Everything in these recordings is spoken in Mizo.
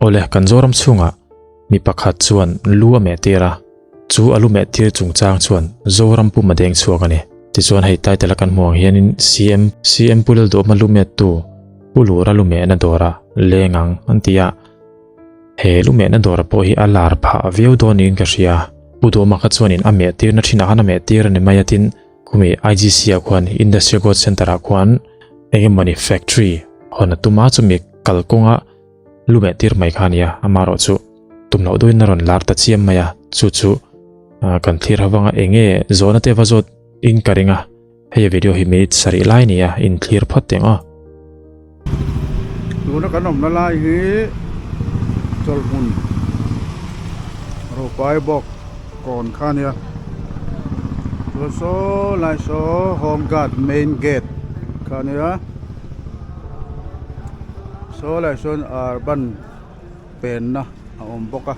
Awle, kan Zoram chhungah mi pakhat chuan lu a meh tir a, chu a lu meh tir chungchang chuan Zoram pum a deng chhuak a ni. Tichuan hei title a kan hmuh ang hianin CM CM Pu Lalduhawma lu mettu Pu Lura lu mehna dawra leng ang an ti a, he lu mehna dawra pawh hi a lar phah viau dawn niin ka hria. Pu Duhawma kha chuanin a meh tirna thinah khan a meh tir a ni mai a, tin khumi IGC ah khuan Industrial Growth Centre ah khuan eng emawni factory hawn a tum a, chumi kalkawnga lu meh tir mai kha a nia, amaherawh chu tum loh deuhin a rawn lar ta chiam mai a, chu chu kan thlir ho vanga eng nge zawhna te va zawt in ka ring a, hei video hi minute sarih lai a ni a, in thlir phawt teh ang aw. Tuna kan awmna lai hi chawlhhmun Ropai bawk kawn kha a nia, chuan saw lai saw home guard main gate kha a nia. Saw lai sawn urban penna a awm bawk a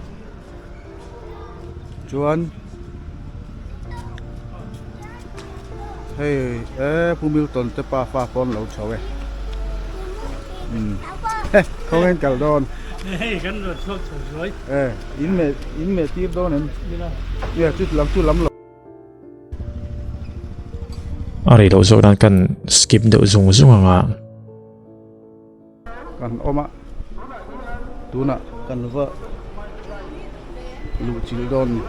chuan hei e Pu Milton te pa fa pawh an lo chho e umm khawnge an kal dawn hei kan rawn chhuak chho zuai e in meh in meh tir dawn em nge chu lam chu lam lo. A rei loh zawk nan kan skip deuh zung zung ang a. Kan awm a, tunah kan va luh chilh dawn ni.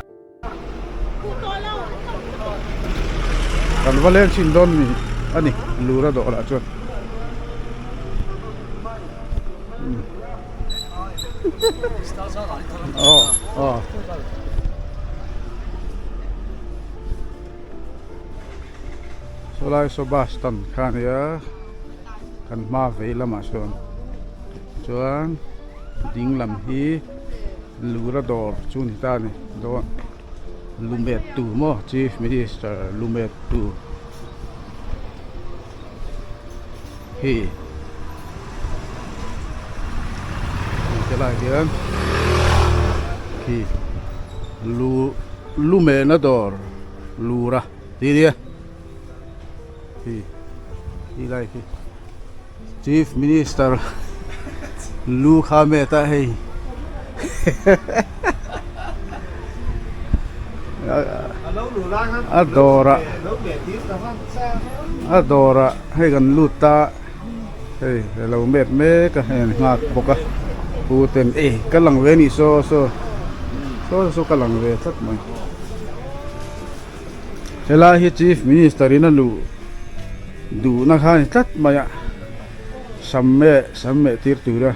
Kan va leng chhin dawn ni a ni lura dawh lah chuan. Aw aw. Sawlai saw bus stand kha a nia kan hma vei lamah sawn chuan ding lam hi lura dawr chu a ni ta a ni dawn lumet tu maw chief minister lumet tu hi helai hian khi lu lu mehna dawr lura tih a nia khi khi lai khi chief minister lu kha met a hei a dawrah a dawrah hei kan lut ta hei a lo met mek a hei an nghak bawk a pu ten e ka lang ve anih saw saw saw saw ka lang ve tlat mai helai hi chief minister in a luh duhna kha a ni tlat mai a sam meh sam meh tir tura.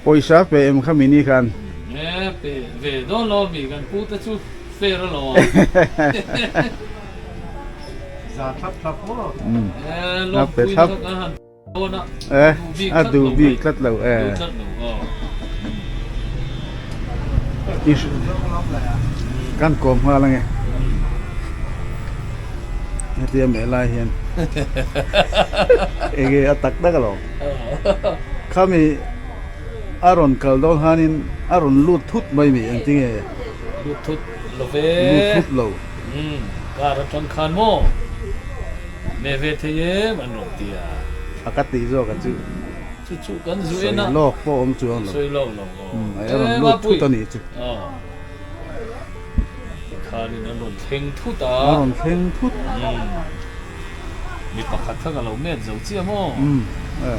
Pawisa pe em kha mini khan. E pe ve dawn lo mi kan pu te chu fair a lo ang. Za thlap thlap maw. E lawmpui na kha kan han dawn a. E a duh bik tlat lo e. Duh tlat lo aw. Kan kawm nghal ange. Hetia meh lai hian enge a tak tak alawm. Khami a rawn kal dawn khanin a rawn lut thut mai mi engtinge? Lut thut lo ve. Lut thut lo. Umm car atang khan maw meh ve thei em an rawn ti a. A ka tih zawk a chu. Chu chu kan zu en a. Sawi lawk pawh awm chuang lo. Sawi lawk lo aw. Umm a rawn lut thut a nih chu. Aw. Tikhanin an rawn thleng thut a. A rawn thleng thut. Umm. Mi pakhat kha ka lo met zo chiah maw? Umm. E.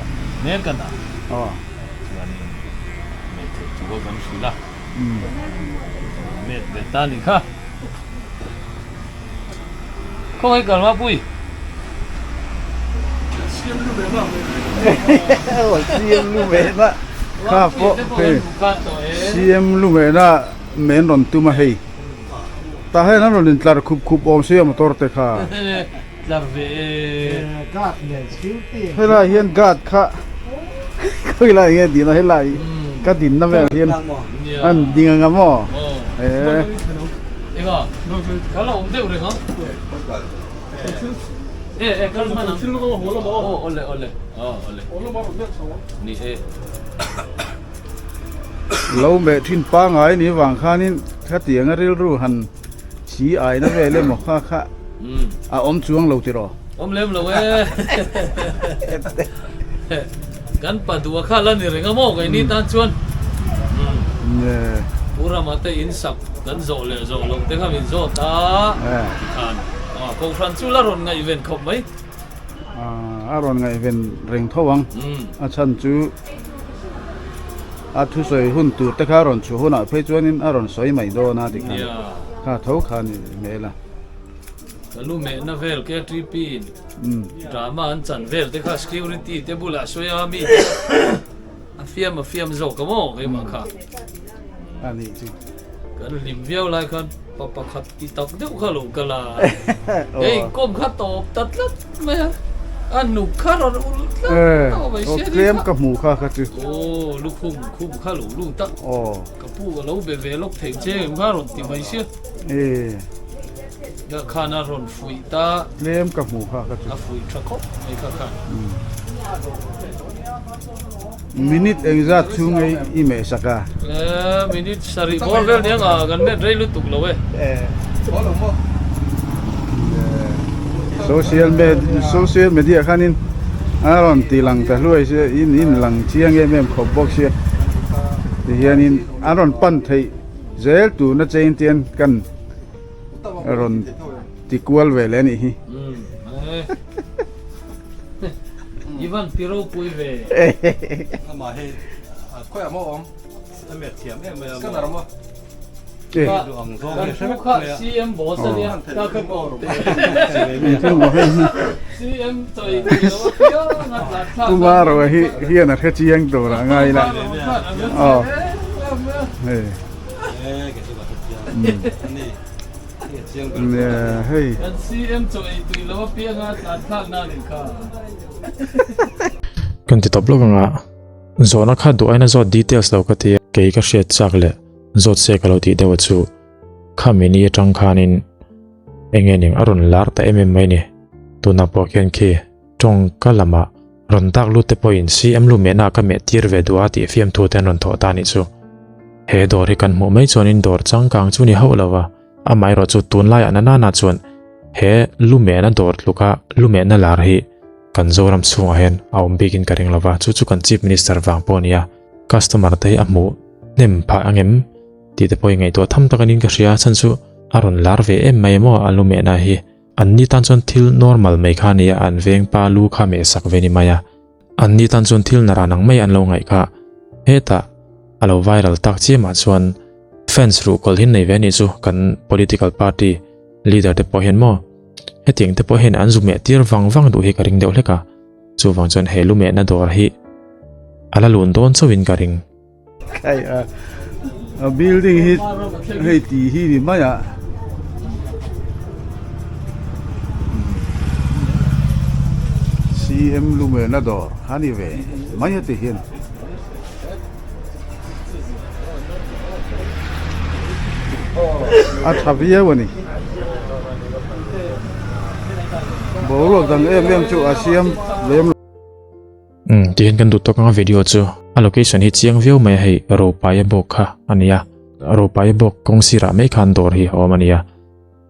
Mek ka dah. Aw. Chuanin met theih thu kha kan hrilh a. Umm. Met ve ta ni kha. Khawngaih kal Mapui. Siam lu ve na. Aw siam lu ve na. Kha pawh hei. Siam lu ve na men rawn tum a hei. Tah hian an rawn intlar khup khup awm sia motor te kha. Tlar ve e. Guard nen security. Helai hian guard kha khawilai nge dina helai ka dinna vel hian an ding anga maw. Enga ka la awm deuh reng ang. E e kal hman ang. Aw awle awle aw awle. Ni e. Lo meh thin pangai ni vang khanin khatianga rilru han chi aina vel emaw kha kha a awm chuang lo tiraw? Awm lem lo e. Kan pa duh a kha la ni reng a maw keini tan chuan Pu Rama te in sak kan zawh leh zawh loh te kha min zawt a tikhan Kohhran chu la rawn ngaihven khawp mai. A rawn ngaihven reng tho ang. A chhan chu a thusawi hun tur te kha a rawn chhuah hunah phei chuanin a rawn sawi mai dawn a tikhan kha tho kha a ni hmel a. Ka lu mehna vel KTP in drama an chan vel te kha security te bulah sawi a mi te a fiam a fiam zawk a maw keimah kha. A nih chu. Kan hlim viau lai khan pa pakhat ti tak deuh kha lo kal a. Hei kawm kha tawp ta tlat mai a. A nuk kha rawn ul tlat tawh mai sia ni kha. Tlem ka hmu kha kha chu. Aw lukhum khum kha lo lut a. Ka pu ka lo be ve lawk thei che em kha rawn ti mai sia. Ka khan a rawn fuih ta. Tlem ka hmu kha ka chu. A fuih tha khawp mai kha khan. Minute engzat chhung ei i meh sak a? Minute sarih bawr vel nia nga kan met rei lutuk lo e. Social social media khanin a rawn ti lang ta hluai sia in in lang chiang em em khawp bawk sia tihianin an rawn pan theih zel tuna chain te kan rawn ti kual ve leh a nih hi. I van ti ropui ve. Amah hi khawiah maw awm a met thiam em mai a maw. Kan pu kha CM boss a nia ka ka kawm te. CM chawi tih lo a piang a tlan thlak. Pu Maroa hi hian a hre chiang tur a ngai la. Aw. Hei. Hei. Kan CM chaw ei tui lo apiang a tlan thlak nan in kha. Kan ti tawp lawk anga zawhna kha duh aina zawt details lo ka ti a, kei ka hriat chak leh zawt se ka lo tih deuh a chu khami ni atang khanin enge ning a rawn lar ta em em mai ni tunah pawh khian khi tawngka lamah rawn dak lut te pawhin CM lu mehna ka meh tir ve duh a tih fiamthu te an rawn thawh ta a nih chu. He dawr hi kan hmuh mai chuanin dawr changkang chu ni hauh lo va, amaherawh chu tunlaiah na nana chuan he lu mehna dawr tluka lu mehna lar hi kan Zoram chhungah hian a awm bikin ka ring lo va, chu chu kan Chief Minister vang pawh a ni a, customer te hi a hmuh hnem phah angem tih te pawh hi ngaihtuah tham tak anin ka hria, chhan chu a rawn lar ve em mai emaw a lu mehna hi. An ni tan chuan thil normal mai kha a ni a, an veng pa lu kha meh sak ve ni mai a. An ni tan chuan thil naran ang mai an lo ngaih kha. Hetah a lo viral tak chiamah chuan fans ruhkawl hi nei ve a nih chu kan political party leader te pawh hian maw hetiang te pawh hian an zu meh tir vang vang duh hi ka ring deuh hlek a. Chuvang chuan he lu mehna dawr hi a la lun dawn chauhin ka ring. Hei a building hi hei tih hi ni mai a. CM Lumena dawr a ni ve mai a ti hian. A tha viau a ni. Boruak dang em em chu a siam lem lo. Umm tihian kan duh tawk anga video chu a location hi chiang viau mai a hei Ropaia bawk kha a ni a Ropaia bawk kawng sirah mai khan dawr hi a awm a ni a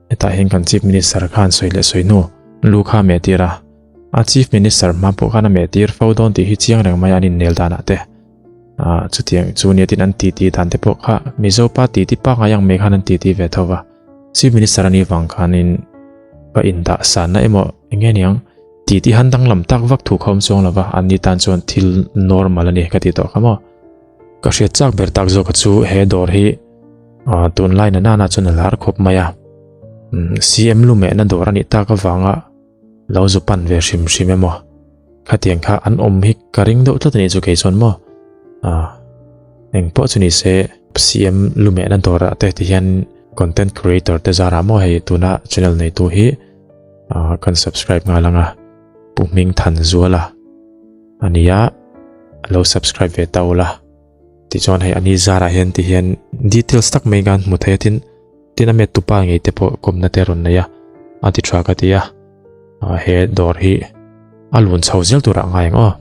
hetah hian kan chief minister khan sawi leh sawi hnu lu kha a meh tir a a chief minister hma pawh khan a meh tir fo dawn tih hi chiang reng mai a an innel danah te ah chutiang chu nia tin an titi dan te pawh kha Mizo pa titi pangngai ang mai khan an titi ve tho va chief minister a nih vang khanin ka indah sanna emaw eng nge niang. Tih tih han danglam tak vak thu kha awm chuang lova, an ni tan chuan thil normal a ni ka ti tawh kha maw. Ka hriat chak ber tak zawk chu he dawr hi tunlai na nana chuan a lar khawp mai a, CM lu mehna dawr a nih tak avanga lo zu pan ve hrim hrim emaw khatiang kha an awm hi ka ring deuh tlat a nih chu kei chuan maw. Eng pawh chu ni se CM lu mehna dawrah te ti hian content creator te zarah maw hei tuna channel neitu hi. Ah kan subscribe nghal anga Pu Hming Than Zuala ania lo subscribe ve ta ula tichuan hei ani zarah hian ti hian details tak mai khan hmu thei a tin tin a met tupa ngei te pawh kawmna te rawn nei a a ti tha ka ti a he dawr hi a lun chho zel turah ngai ang aw.